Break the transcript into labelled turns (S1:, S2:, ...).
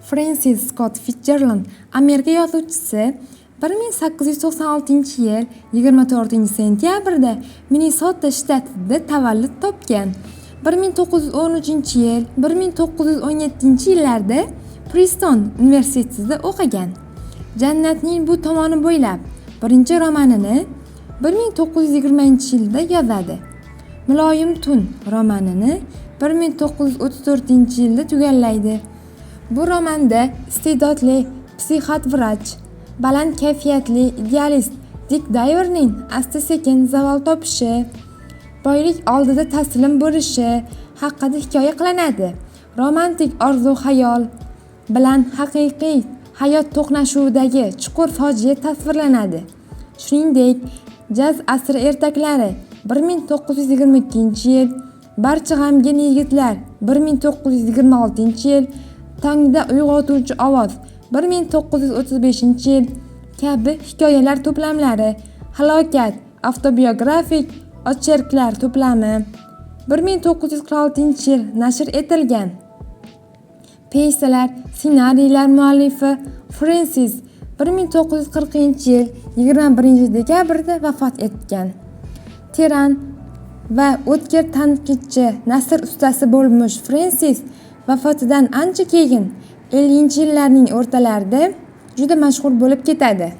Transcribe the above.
S1: Frensis Skott Fitjerland Amerika yozuvchisi 1896-yil 24-sentyabrda Minnesota shtatida tavallud topgan. 1913-yil 1917-yillarda Priston universitetida o'qigan. Jannatning bu tomoni bo'ylab birinchi romanini 1920-yilda yozadi. Muloyim tun romanini 1934-yilda tugallaydi. Bu romanda iste'dodli psixat vrach, baland kayfiyatli idealist Dik Dayverning asta-sekin zavol topishi, boylik oldida taslim bo'lishi haqida hikoya qilinadi. Romantik orzu-xayol bilan haqiqiy hayot to'qnashuvidagi chuqur fojia tasvirlanadi. Shuningdek, Jaz asri ertaklari 1922-yil, Barcha g'amgin yigitlar 1926-yil, Tongda uyg'otuvchi ovoz 1935-yil kabi hikoyalar to'plamlari, Halokat avtobiografik ocherklar to'plami 1946-yil nashr etilgan. Pyesalar, ssenariylar muallifi Frensis 1940-yil 21-dekabrda vafot etgan. Teran va o'tkir tanqidchi, nasr ustasi bo'lmish Frensis vafotidan ancha keyin 50-yillarning o'rtalarida juda mashhur bo'lib ketadi.